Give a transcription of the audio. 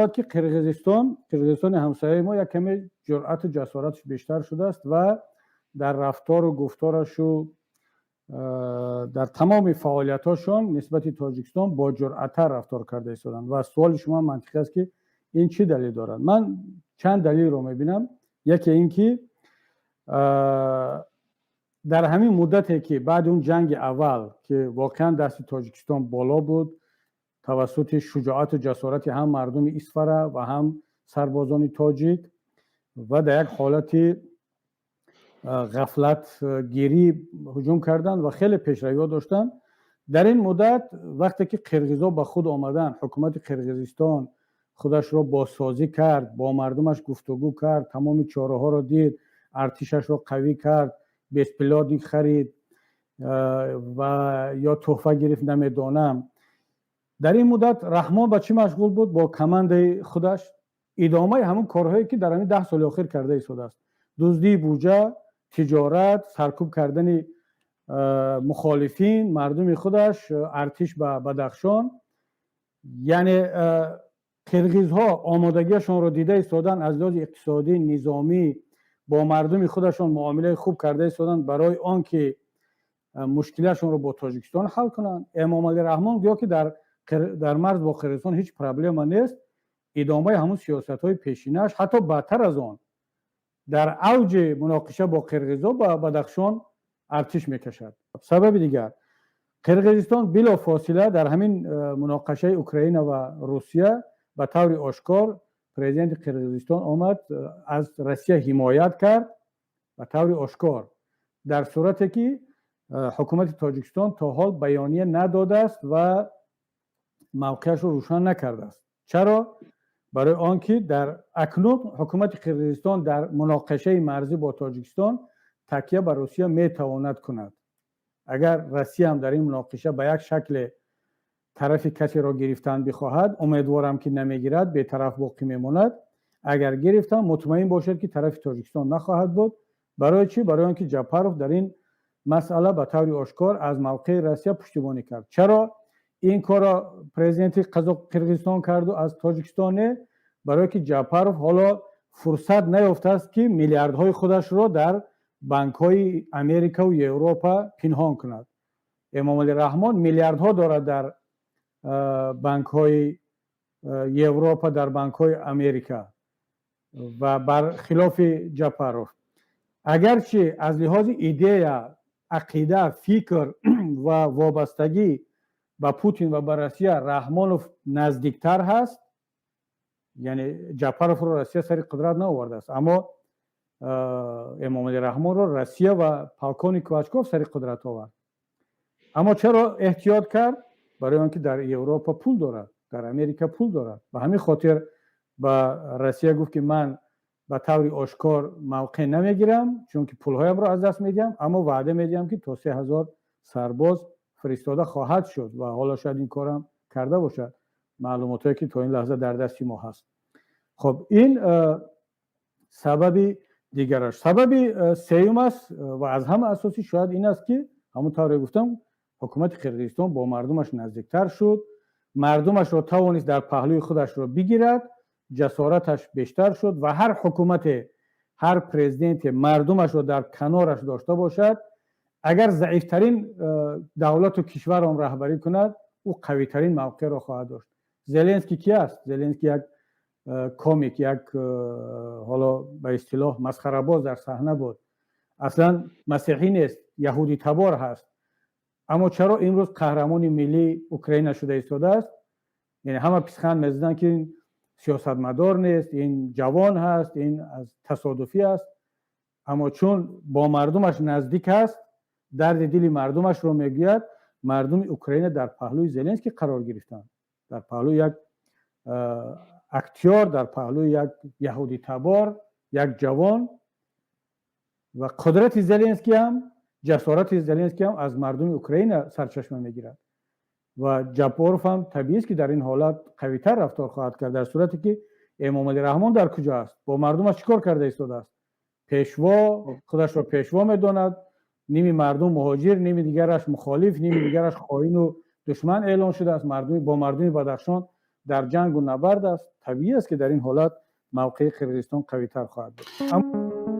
Ки Қирғизистони ҳамсояи мо як каме ҷуръату ҷасораташ бештар шудааст ва дар рафтору гуфторашу дар тамоми фаъолиятҳошон нисбати Тоҷикистон бо ҷуръаттар рафтор карда истоданд. Ва суоли шумо мантиқӣ аст, ки ин чӣ далел дорад. Ман чанд далелро мебинам. Яке ин ки дар ҳамин муддате, ки баъди он ҷанги аввал, ки воқеан дасти Тоҷикистон боло буд тавассути шуҷоату ҷасорати ҳам мардуми Исфара ва ҳам сарбозони тоҷик, ва дар як ҳолати ғафлатгирӣ ҳуҷум карданд ва хеле пешравиҳо доштанд. Дар ин муддат, вақте ки қирғизо ба худ омаданд, ҳукумати Қирғизистон худашро бозсозӣ кард, бо мардумаш гуфтугӯ кард, тамоми чораҳоро дид, артишашро қавӣ кард, беспилотник харид ва ё тӯҳфа гирифт, намедонам. Дар ин муддат Раҳмон ба чӣ машғул буд бо командаи худаш? Идомаи ҳамон корҳое, ки дар ҳамин 10 соли охир карда истодааст: дуздии буҷа, тиҷорат, саркӯб кардани мухолифин, мардуми худаш, артиш ба Бадахшон. Яъне қирғизҳо омодагиашонро дида истоданд аз лиҳози иқтисодӣ, низомӣ, бо мардуми худашон муомилаи хуб карда истоданд, барои он ки мушкилиашонро бо Тоҷикистон ҳал кунанд. Эмомалӣ Раҳмон гӯё ки дар марз бо Қирғизистон ҳеҷ проблема нест, идомаи ҳамун сиёсатҳои пешинааш, ҳатто бадтар аз он, дар авҷи муноқиша бо қирғизо ба Бадахшон артиш мекашад. Сабаби дигар: Қирғизистон билофосила дар ҳамин муноқашаи Украина ва Русия ба таври ошкор президенти Қирғизистон омад, аз Россия ҳимоят кард ба таври ошкор, дар сурате ки ҳукумати Тоҷикистон то ҳол баёния надодааст ва мавқеашро рӯшан накардааст. Чаро? Барои он ки дар акнун ҳукумати Қирғизистон дар муноқишаи марзӣ бо Тоҷикистон такя ба Русия метавонад кунад. Агар Россияам дар ин муноқиша ба як шакле тарафи касеро гирифтан бихоҳад, умедворам, ки намегирад, бетараф боқӣ мемонад, агар гирифтам, мутмаин бошед, ки тарафи Тоҷикистон нахоҳад буд. Барои чӣ? Барои он ки Ҷапаров дар ин масъала ба таври ошкор аз мавқеи Россия пуштибонӣ кард. Чаро ин корро президенти Қирғизистон карду аз Тоҷикистон не? Барое ки Ҷапаров ҳоло фурсат наёфтааст, ки миллиардҳои худашро дар банкҳои Америкаву Европа пинҳон кунад. Эмомалӣ Раҳмон миллиардҳо дорад дар банкҳои Европа, дар банкҳои Америка, ва бархилофи Ҷапаров, агарчи аз лиҳози идея, ақида, фикр ва вобастагӣ ба Путин ва ба Россия Раҳмонов наздиктар ҳаст, яъне Ҷапаровро Россия сари қудрат наовардааст, аммо Эмомалӣ Раҳмонро Россия ва полковник Квачков сари қудрат овард. Аммо чаро эҳтиёт кард? Барои он ки дар Европа пул дорад, дар Америка пул дорад. Ба ҳамин хотир ба Россия гуфт, ки ман ба таври ошкор мавқеъ намегирам, чунки пулҳоямро аз даст медиҳам, аммо ваъда медиҳам, ки то 3000 сарбоз фиристода хоҳад шуд. Ва ҳоло шояд ин корам карда бошад, маълумотҳое, ки то ин лаҳза дар дасти мо ҳаст. Хоб, ин сабаби дигараш. Сабаби сеюм аст ва аз ҳама асосӣ шояд ин аст, ки ҳамон тавре гуфтам, ҳукумати Қирғизистон бо мардумаш наздиктар шуд, мардумашро тавонист дар паҳлӯи худашро бигирад, ҷасораташ бештар шуд. Ва ҳар ҳукумате, ҳар президенте мардумашро дар канораш дошта бошад, агар заифтарин давлату кишварам раҳбарӣ кунад, ӯ қавитарин мавқеъро хоҳад дошт. Зеленский ки аст? Зеленский як комик, як ҳоло ба истилоҳ масхарабоз дар саҳна буд, аслан масеҳӣ нест, яҳудитабор ҳаст. Аммо чаро имрӯз қаҳрамони миллии Украина шуда истодааст? Яъне ҳама писханд мезаданд, ки ин сиёсатмадор нест, ин ҷавон ҳаст, ин аз тасодуфӣ аст. Аммо чун бо мардумаш наздик аст, дарди дили мардумашро мегӯяд, мардуми Украина дар паҳлӯи Зеленский қарор гирифтанд, дар паҳлӯи як актёр, дар паҳлӯи як яҳудитабор, як ҷавон. Ва қудрати Зеленский ҳам, ҷасорати Зеленский ҳам аз мардуми Украина сарчашма мегирад. Ва Ҷапоров ҳам табиист, ки дар ин ҳолат қавитар рафтор хоҳад кард. Дар сурате ки Эмомалӣ Раҳмон дар куҷо аст? Бо мардумаш чӣ кор карда истодааст? Пешво, худашро пешво медонад. Ними мардум муҳоҷир, ними дигараш мухолиф, ними дигараш хоину душман эълон шудааст. Бо мардуми Бадахшон Дар ҷангу набард аст. Табиӣ аст, ки дар ин ҳолат мавқеи Қирғизистон қавитар хоҳад буд.